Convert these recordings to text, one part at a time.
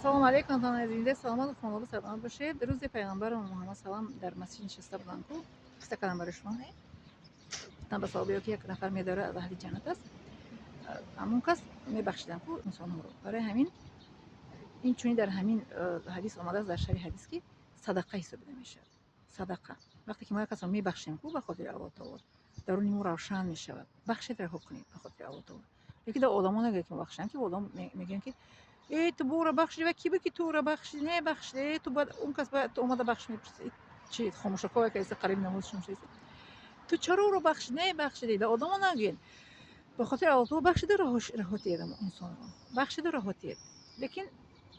Ассалому алайкум, зинда, саломату хонавода сарбаланд бошед. Рӯзи пайғамбарам Муҳаммад салам дар масҷид нишаста будам ку, қисса кардам барои шумо. Гуфтам ба саҳобиё, ки як нафар медора, аз аҳли ҷаннат аст. Ҳамон кас мебахшидам ку инсонҳоро. Барои ҳамин ин чунин дар ҳамин ҳадис омадааст, дар шарҳи ҳадис, ки садақа ҳисобида мешавад. Садақа. Вақте ки мо як касро мебахшем ку ба хотири Аллоҳ таоло, даруни мо равшан мешавад. Бахшед, раҳо кунед ба хотири Аллоҳ таоло. Лекин дар одамо нагӯяд, ки мо бахшидам, ки одам мегӯянд, ки э, ту бора бахшидӣ ва ки буд, ки ту ӯро бахшидӣ, не бахшидӣ, э, ту бояд он кас бояд ту омада бахш мепурсӣ. Чи хомӯшакое ка қариб намозшон шиста. Ту чаро ӯро бахшидӣ, не бахшидӣ? Дар одамо нагӯед. Ба хотири Аллоҳ таоло бахшида раҳо диҳед инсонро. Бахшида раҳо диҳед. Лекин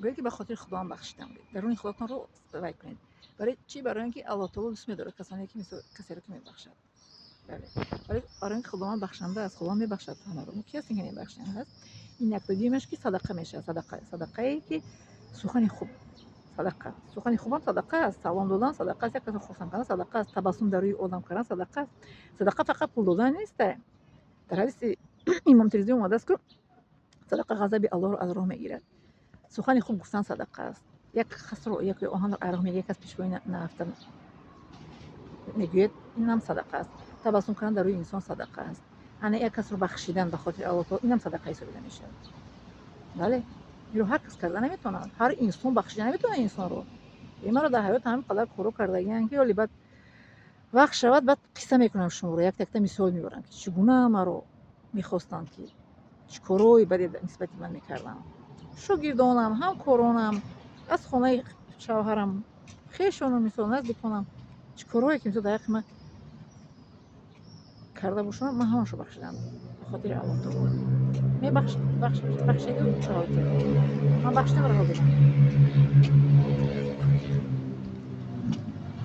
гӯед, ки ба хотири Худоам бахшидам. Даруни худатонро вай кунед. Барои чӣ? Барои ин ки Аллоҳ таоло дӯст медорад касоне, ки мисол касеро ки мебахшад. Бале. Барои ин ки Худованд бахшанда аст, Худованд мебахшад ҳамаро. Мо ки ҳастем, ки мебахшем, ҳаст? Ин якто. Дуюмаш, ки садақа мешавад. Садақа. Садақае, ки сухани хуб. Садақа. Сухани хубам садақа аст. Салом додан садақа аст. Як касро хурсанд кардан садақа аст. Табассум дар рӯи одам кардан садақа аст. Садақа фақат пул додан нест. Дар ҳадиси Имом Тирмизӣ омадааст, ку садақа ғазаби Аллоҳро аз роҳ мегирад. Сухани хуб гуфтан садақа аст. Як касро, як оҳанро аз роҳ мегирад, як кас пешпои наафта мегӯяд, инам садақа аст. Табассум кардан дар рӯи инсон садақа аст. Ана як касро бахшидан ба хотири Аллоҳ таоло, инам садақа ҳисобида мешавад. Бале, инро ҳар кас карда наметавонад. Ҳар инсон бахшида наметавонад инсонро. Маро дар ҳаёт ҳамин қадар коро кардагианд, ки оли баъд вақт шавад, баъд қисса мекунам шуморо, як якта мисол меорам, ки чӣ гуна маро мехостанд, ки чӣ корҳои баде нисбати ман мекарданд. Шогирдонам, ҳамкоронам, аз хонаи шавҳарам, хешонам, мисол, наздиконам, чӣ корҳое ки мисол дар ҳаққи ман карда бошанд, ман ҳамашро бахшидам ба хотири Аллоҳ таоло. Мебахшеду раҳо диҳед. Ман бахшидам, раҳо додам.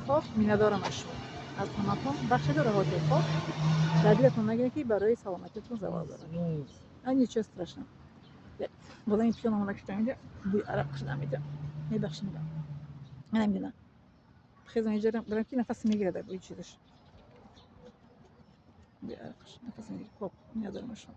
Хоб, миннатдорам аз шумо, аз ҳаматон. Бахшеду раҳо диҳед. Хоб, дар дилатон нагиред, ки барои саломатиатон завал дорад. А ничего страшного. Болои пиён омада киштам, инҷа бӯи арақ шуда медиҳам. Мебахши, мегам. Намедонам. Хезам, инҷа барам, ки нафас мегирад бӯи чизаш. Бӯи арақаш нафас мегирад. Хоб, миннатдорам аз шумо.